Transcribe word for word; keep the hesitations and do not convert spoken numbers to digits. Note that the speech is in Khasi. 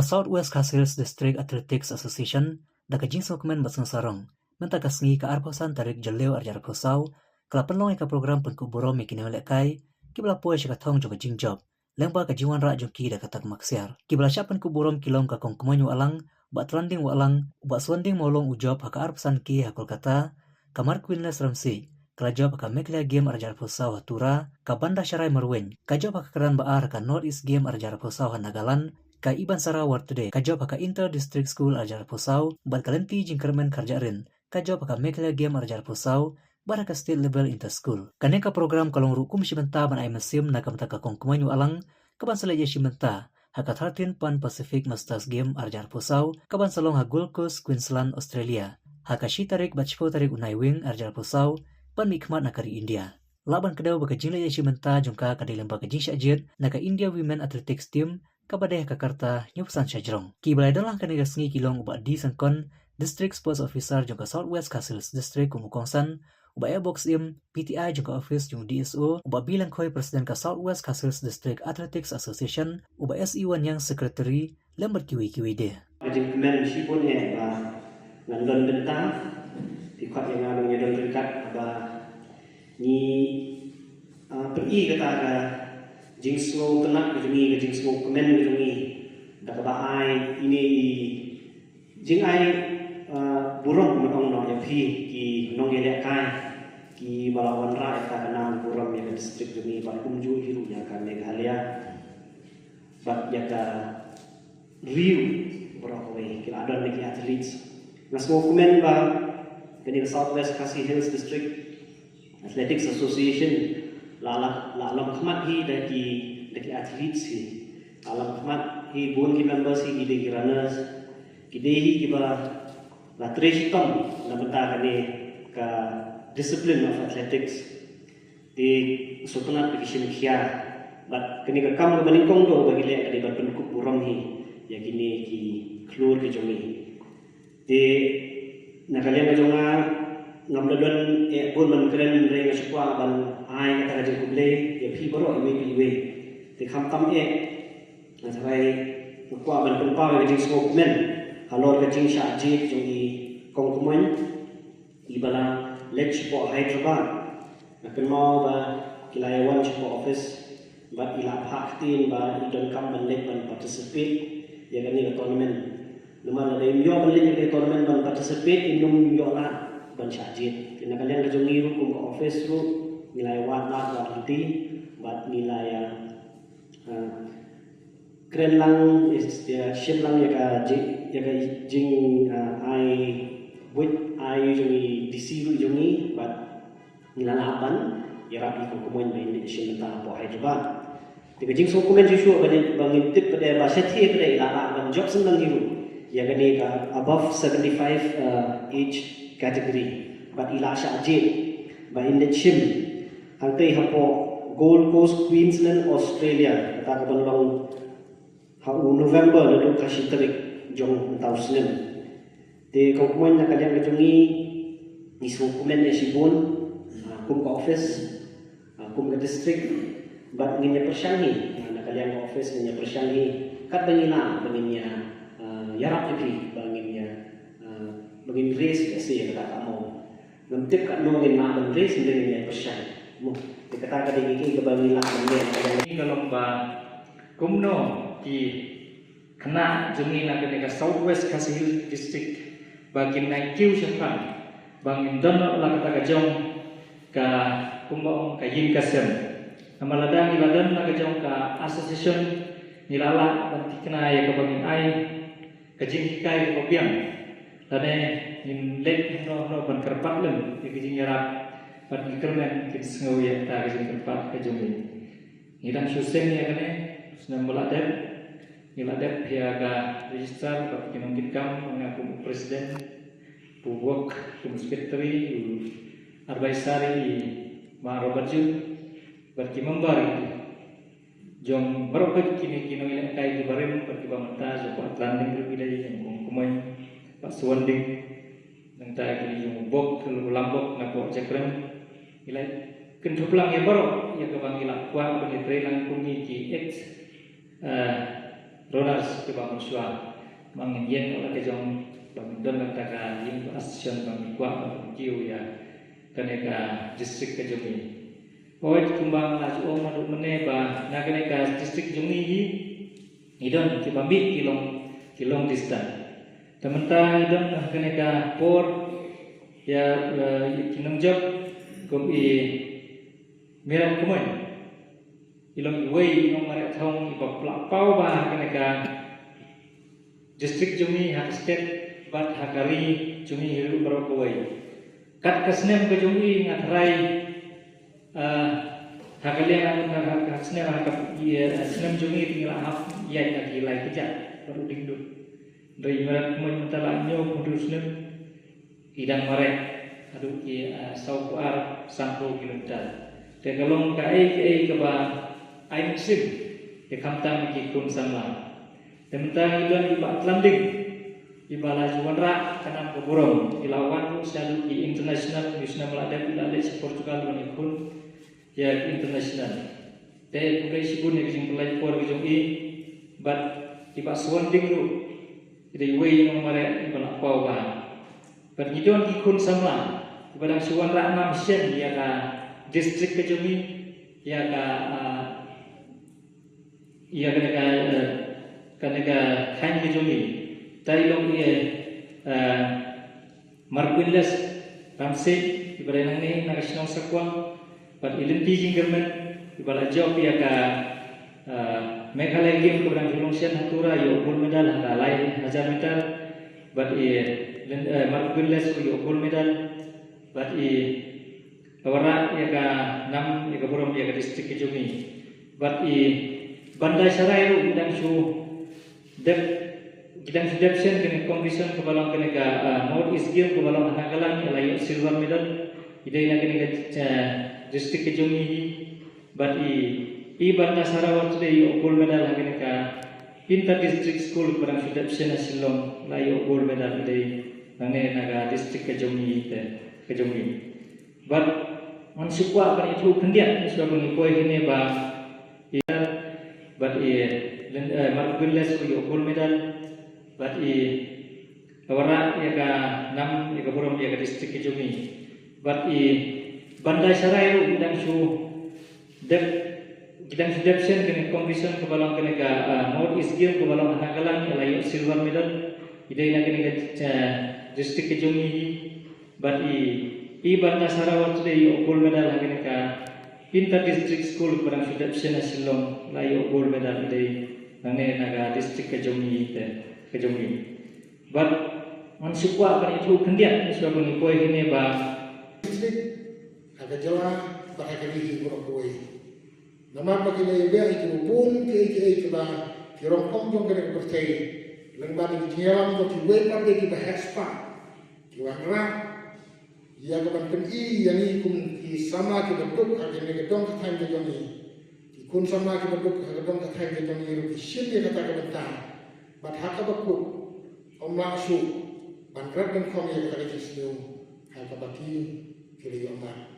South West Khasi Hills District Athletics Association, da ka jingsngewkmen bad sngewsarong, mynta ka sngi ka arphew san tarik Jylliew arhajar arphew saw, ka la pynlong ïa ka program pynkup burom ïa ki nongïalehkai kiba la poi sha ka thong jong ka jingjop lyngba ka jingwanrah jong ki da kata ka maksiar. Kiba la shah pynkup burom ki long ka Kong Kmoin Wahlang, Bah Tlanding Wahlang, Bah Suandieng Mawlong u jop ha ka arphew san ki ha Kolkata, ka Marquinless Ramsey ka la jop ha ka Meghalaya Game arhajar arphew saw ha Tura, ka Banda Sharai Marwein ka jop ha ka kyrdan ba ar ha ka North East Game arhajar arphew saw ha Nagaland, ka Ibansara Wartude ka jop ha ka Inter District School arhajar arphew saw, bad ka Lynti Jingkyrmen Kharjahrin ka jop ha ka Meghalaya Game arhajar arphew saw bad ha ka State Level Inter School. Kane ka program ka long ruh kum shi bynta ban ai mynsiem na ka bynta ka Kong Kmoin Wahlang, kaban sa leit ïashim bynta ha ka thirteenth Pan Pacific Masters Game arhajar arphew saw, kaban sa long ha Gold Coast, Queensland, Australia, ha ka shi tarik bad shiphew tarik u Naiwieng arhajar arphew saw, ban mihkhmat na ka ri India. Lah ban kdew ba ka jingleit ïashim bynta jong ka ka dei lyngba ka jingshah jied na ka India Women Athletics Team, kaba dei ha ka karta hynñiewphew san shajrong. Kiba la ïadon lang ha kane ka sngi ki long u Bah D Syngkon, District Sports Officer jong ka South West Khasi Hills District kum u kongsan, u Bah Ehbok Syiem, P T I jong ka office jong u D S O, u Bah B Lyngkhoi, President ka South West Khasi Hills District Athletics Association, u Bah S E Wanniang, Secretary, lem bad kiwei kiwei de. Ka jingkmen shibun eh ba ngan don bynta, phi khot ïa nga ban ïadon ryngkat, ba ngi, ah, pyni kata ka jingsngewtynnat ka jong ngi, ka jingsngewkmen ka jong ngi, da kaba ai ine i jingai, ah, burom, kumno ong noh, ïa phi ki nongïalehkai kiba la wanrah ïa kata ka nam burom ïa ka district jong ngi, bad kumjuh hi ruh ïa ka Meghalaya bad ïa ka ri baroh kawei, ki la don na ki athletes. Nga sngewkmen ba kane ka South West Khasi Hills District Athletics Association la, la, la long khmat hi da ki, da ki athletes hi. La long khmat hi bun ki members hi, ki dei ki runners, ki dei hi kiba la trei shitom na bynta kane ka discipline of athletics. Te sngewtynnat ba ki shim khia. Bad kane ka kam kaba nyngkong duh ba ngi leh ka dei ban pynkup burom hi ïa kine ki khlur ki jong ngi. Te na ka liang ka jong nga, ngam da don eh bun ban kren, hynrei nga shu kwah ban ai kata ka jingkhublei ïa phi baroh iwei pa iwei. Te khamtam eh, nga tharai nga kwah ban pynpaw ïa ka jingsngewkmen halor ka jingshah jied jong i Kong Kmoin, iba la leit shapoh Hyderabad. Nga kynmaw ba ki la ïawan shapoh office bad i la phah ktien ba i donkam ban leit ban participate ïa kane ka tournament. Namar lada im ïoh ban leit ïa kane ka tournament ban participate, im nym ïoh lad ban shah jied. Te na ka liang ka jong ngi ruh kum ka office ruh ngi la ïa wad lad wad lynti bad ngi la ïa, ah, kren lang, is, ïa shim lang ïa ka jing, ïa ka jing, ah, ai buit ai jong i D C ruh jong i, bad ngi la lah ban ïarap ïa i Kong Kmoin ba in leit shim bynta hapoh Hyderabad. Te ka jingsngewkmen shuh shuh ba ngin, ba ngin tip pat de ba shathie pat de i la lah ban jop sngewdang hi ruh ïa kane ka above seventy-five, uh, age category. Bad i la shah jied ba in leit shim hangtei hapoh Gold Coast, Queensland, Australia, kata kaban long ha u November naduh ka shi tarik jong mynta u snem. Te Kong Kmoin, na ka liang ka jong ngi, ngi sngewkmen ïa shibun, ah, kum ka office, ah, kum ka district, bad ngin ïa pyrshang hi, ah, na ka liang ka office ngin ïa pyrshang hi katba ngi lah ba ngin ïa, ah, ïarap ïa phi, ba ngin ïa, ah, ba ngin raise ïa se ïa kata ka amount. Ngam tip katno ngin lah ban raise, hynrei ngin ïa pyrshang. Mo, te kata ka dei ka, kaba ngi lah ban leh. Ngi ka long ba kumno ki khynnah jong ngi na kane ka South West Khasi Hills District ba kin nai kiew shaphrang, ba ngin don la kata ka jong ka, kumba ong, ka ïing ka sem. Namar lada ngi la don la ka jong ka association, ngi la lah ban thikna ïa kaba ngin ai ka jinghikai kaba biang. Lane ngin leit hangno hangno ban kyrpad lem ïa ka jingïarap, bad ngi kyrmen kin sngew ïa kata ka jingkyrpad ka jong ngi. Ngi dang shu seng ïa kane, snem ba la dep, ngi la dep ïa ka register bad ki nongkitkam, nga kum u president, u Bok kum u secretary, u advisor i Ma Robert Jun, bad ki member jong baroh kine ki nongïalehkai kiba rim bad kiba mynta, jong Bah Tlanding ruh ki dei, jong Kong Kmoin, Bah Suandieng, nangta ki jong u Bok, u Lambok napoh Jakrem. Ngi la kynthup lang ïa baroh ïa kaba ngi la kwah ban ïatrei lang kum ngi ki ex, eh, runners kiba mynshuwa. Ba ngin ïeng la ka jong, ba ngin don la ka ïing ba association ba ngin kwah ba ngin kiew ïa kane ka district ka jong ngi. Hooid, kumba nga la ju ong naduh mynne ba na kane ka district jong ngi hi, ngi don kiba mih ki long, ki long distance. Te mynta ngi don ha kane ka por ïa, eh, ki nongjop kum i Myrat Kmoin. I long iwei i nongmareh thong iba la paw bha ha kane ka district jong ngi, ha ka state bad ha ka ri jong ngi hi ruh baroh kawei. Kat ka snem ka jong i nga tharai, ah, ha ka liang, ha ka, ha ka snem, ha ka, ïa, snem jong i te ngi la hap ïaid ha ki lai kjat bad u Diengdut. Hynrei i Myrat Kmoin mynta la hynñiew phew hynriew snem i dang mareh haduh ki, ah, saw phew ar, san phew kilometer. Te ka long kaei kaei kaba ai mynsiem ïa khamtam ki khun samla. Te mynta ngi don i Bah Tlanding, iba la ju wanrah ka nam ka burom, i la wan ruh shaduh ki international, ki snem la dep i la leit sha Portugal ban ïakhun ïa ki international. Te khublei shibun ïa ka jingpynlait por ka jong i, bad i Bah Suanting ruh, i dei iwei i nongmareh iba la paw bha. Bad ngi don ki khun samla iba dang shu wanrah nam shen ïa ka district ka jong ngi, ïa ka, ah, ïa kane ka, eh, kane ka thaiñ ka jong ngi. Te i long i, eh, Marquinles Ramsey, iba dei nangne na ka shnong Sakwang, bad i Lynti Jingkyrmen, iba la jop ïa ka, eh, Meghalaya Game kaba dang shu long shen ha Tura, ïoh gold medal ha ka lai hajar meter, bad i Lyn-, eh, Marquinles ïoh gold medal, bad i la wanrah ïa ka nam, ïa ka burom ïa ka district ka jong ngi. Bad i Bandai Sarai ruh ki dang shu dep, ki dang shu dep shen kane ka competition kaba long kane ka, ah, North East Game kaba long ha Nagaland, i la ïoh silver medal. I dei na kane ka, ah, district ka jong ngi hi. Bad i, i Bandai Sarai ruh te i ïoh gold medal ha kane ka Inter District School kaba dang shu dep shen ha Shillong, la ïoh gold medal, i dei nangne na ka district ka jong ngi te, ka jong ngi. Bad ngan shu kwah ban ïathuh khyndiat, ngan shu kwah ban ïathuh khyndiat ba i, bad i Lyn-, eh, Marquinles ruh ïoh gold medal, bad i la wanrah ïa ka nam, ïa ka burom ïa ka district ka jong ngi. Bad i Bandai Sarai ruh ki dang shu dep, ki dang shu dep shen kane ka competition kaba long kane ka, ah, North East Game kaba long ha Nagaland, i la ïoh silver medal. I dei na kane ka, ah, district ka jong ngi hi. Bad i, i Bandai Sarai ruh te i ïoh gold medal ha kane ka Inter District School kaba dang shu dep shen ha Shillong, la ïoh gold medal, i dei nangne na ka district ka jong ngi te, ka jong ngi. Bad ngan shu kwah ban ïathuh khyndiat, ngan shu kwah ban ïathuh khyndiat ba district, ha ka jylla bad ha ka ri hi baroh kawei. Namar ba ki la ïabeh ïa ki bun kiei kiei kiba ki rongphong jong kane ka pyrthei, lem bad ki jingïalam jong kiwei pat de kiba heh spah, ki wanrah ïa ka ban pyni ïa ngi kum ki samla kiba duk ha kane ka dong ka thaiñ ka jong ngi. Ki khun samla kiba duk ha ka dong ka thaiñ ka jong ngi ruh ki shim ïa kata ka bynta. Bad ha kaba kut, ym lah shuh ban rat ban khong ïa kata ka jingsniew ha kaba ki, ki la ïoh mark.